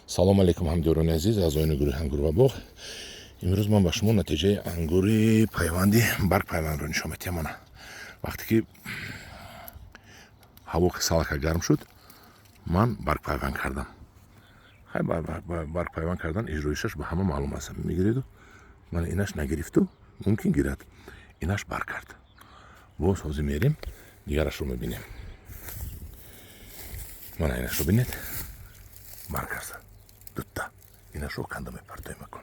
Салом алейкум, ҳамдиёрони азиз, аъзоёни гурӯҳи Ангур ва боғ. Имрӯз ман ба шумо натиҷаи ангури пайванди барг пайвандро нишон медиҳам. Мана, вақте ки ҳаво салака гарм шуд, ман барг пайванд кардам. Хай, барг пайванд кардан иҷроишаш ба ҳама маълум аст. Мегиреду мана инаш нагирифту, мумкин гирад, инаш барг кард. Боз ҳозир мерем, дигарашро мебинем. Мана инашро бинед, барг кард дута. Инашро канда мепартоем, акун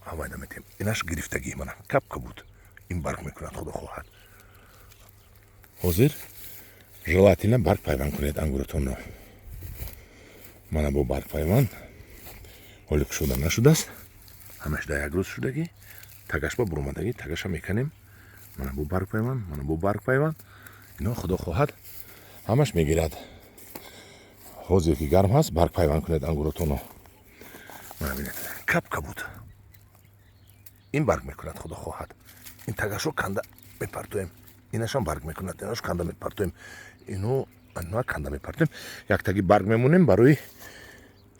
ҳавайда метем. Инаш гирифтагӣ, мана капка буд, ин барг мекунад, худо хоҳад. Ҳозир желательно барг пайванд кунед ангуротонро. Мана бо барг пайванд ҳоле кушода нашудааст, ҳамаш дар як рӯз шудагӣ, тагаш ба буромадагӣ, тагаша меканем. Мана бо барг пайванд, мана бо барг пайванд, ино худо хоҳад ҳамаш мегирад. Ҳозир ки гарм ҳаст, барг пайванд кунед ангуротонро. Мана бинед, капка буд, ин барг мекунад, худо хоҳад. Ин тагашро канда мепартоем, инашам барг мекунад, инаш канда мепартоем, ино ана канда мепартоем. Яктаги барг мемонем барои,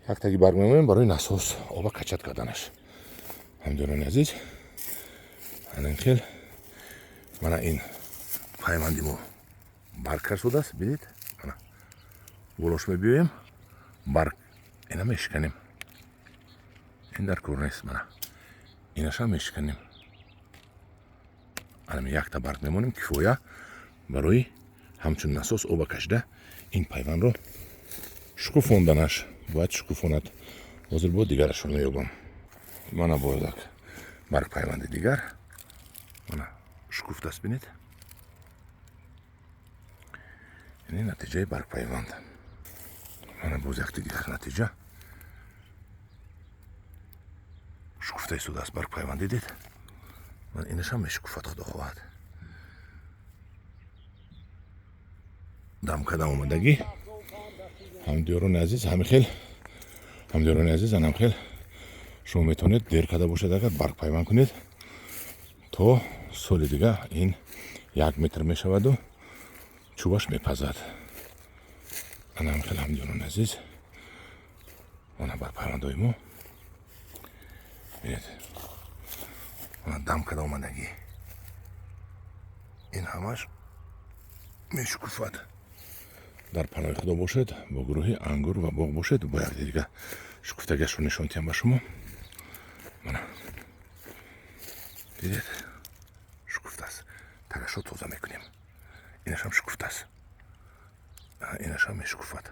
яктаги барг мемонем барои насос оба качать карданаш. Ҳамдиёрони азиз, анин хел мана ин пайванди мо барг кард шудааст, бидед. Мана болош мебиёем, барг ина мешиканем, ин дар кор нест. Мана инашам мешиканем, анами якта барг мемонем, кифоя барои ҳамчун насос оба кашида ин пайвандро шукуфонданаш. Бояд шукуфонад. Ҳозир бо дигарашро меёбам. Мана боз як барг пайванди дигар, мана шукуфтааст, бинед. Ин натиҷаи барг пайванд. Мана боз якти дигар натиҷа, шукуфта истодааст барг пайванд, дидед. Ман инашам мешукуфад, худо хоҳад. Дам кардам омадагӣ. Ҳамдиёрони азиз, ҳамин хел, ҳамдиёрони азиз, анам хел шумо метавонед, дер карда бошед агар, барг пайванд кунед, то соли дига ин 1 метр мешаваду чӯбаш мепазад. Анам хел, ҳамдиёрони азиз, мана барг пайвандҳои мо, бинед, мана дам карда омадагӣ, ин ҳамаш мешукуфад. Дар паноҳи худо бошед, бо гурӯҳи Ангур ва боғ бошед. Бо якди дига шукуфтагиашро нишон диҳам ба шумо. Мана дидед, шукуфтааст, тагашро тоза мекунем. Инашам шукуфтааст, инашам мешукуфад.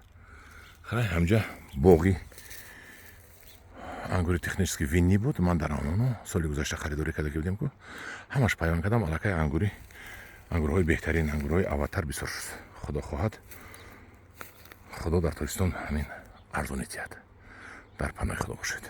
Хай, ҳамҷа боғи ангури технически винни буд. Ман дар ононо соли гузашта харидорӣ карда будем ку, ҳамаш пайванд кардам. Аллакай ангури, ангурҳои беҳтарин, ангурҳои аввалтар бисёр шуд. Худо хоҳад, худо дар Тоҷикистон ҳамин арзонӣ диҳад. Дар паноҳи худо бошед.